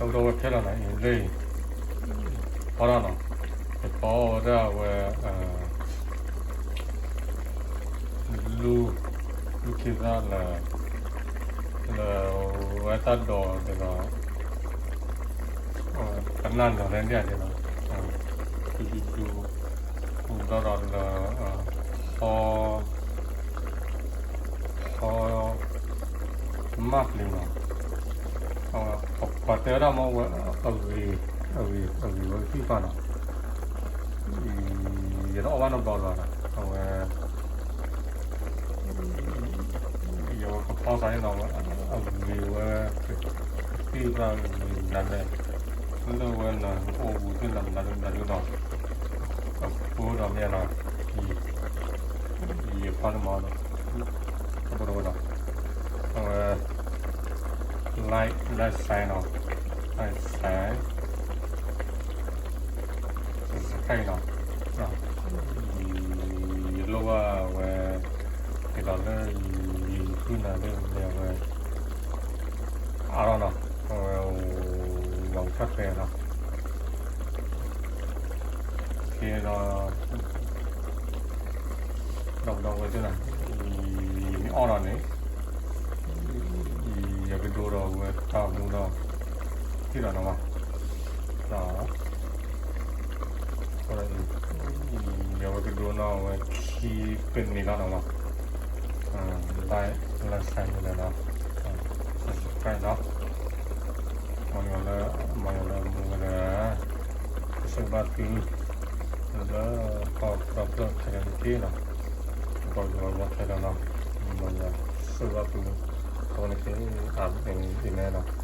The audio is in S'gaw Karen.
ဒီးဝဲခဲလၢာ်နီၤ အံၤလၢအံၤ ဖီထီၣ်နီၤ ယဖီအီၣ်ဝဲဒၣ်ဝဲ လူ လူခံသၣ်လၢ လၢဝဲတၢ်ဒိးဒ်သိး ကနၣ်နီၤလၢဒ်န့ၣ်နီၤ ဒူဒူဒူ ဒီးဒီးလၢ ဟီ ဟီ မၢ်ပျံၤနီၤ ပှၤတဲဝဲဒၣ်မ့ၢ်ဝဲ အဂ့ၤ အဂ့ၤ အဂ့ၤဝဲကသံၣ်တဖၣ်နီၤ ယတအီၣ်ဘၣ်နီတဘျီလီၤနီၤ အဝဲ ယဝဲကဖီသးန့ၣ်နီၤ အဂ့ၤဝဲ ကသံၣ်တဖၣ်ဂ့ၤနၤလဲၣ် လၢဝဲနၤအိၣ်ဘူးသ့ၣ်နၤမနုၤမနုၤနီၤ အဃိဒီးမ့ၢ်နီၤ ယဖီန့ၣ်မ့ၢ်နီၤ အဃိဒီးဝဲဒီး အဝဲ like like share နီၤ like share subscribe နီၤ ယလိၣ်ဘၣ်ဝဲ ဒ်သိးလၢ ယ YouTube နၤလၢမ့ၢ်အဝဲ အါထီၣ်နီၤ အဝဲ ဝၤဝံၤထီၣ်ထွဲနီၤ ဒီး ဒီးဒီးဝဲသ့ၣ်နီၤ ယမ့ၢ်အီၣ်ဒီးန့ၣ် ယကဒိဒီးဝဲတၢ်မူဒီး ထံၣ်ဒီးနီၤမး ဒီး ယဝဲကဒိနီၤဝဲခံပနံၤလီၤနီၤမး like like share န့ၣ်လီၤနီၤ subscribe နီၤ မ်ယွၤလၢ မ်ယွၤလၢမူဝဲဒီး ကစၢၢ်ဘၣ်သု လၢကီၢ်ပျီဖျၢၣ်ခဲလၢာ်တက့ၢ်နီၤ ကီၢ်ပျီဖျၢၣ်ခဲလၢာ်နီၤ မ်ယွၤကစၢၢ်ဘၣ်သု အဝဲန့ၣ်က့ၤ အၤမ့ၣ် အၤမ့ၣ်နီၤ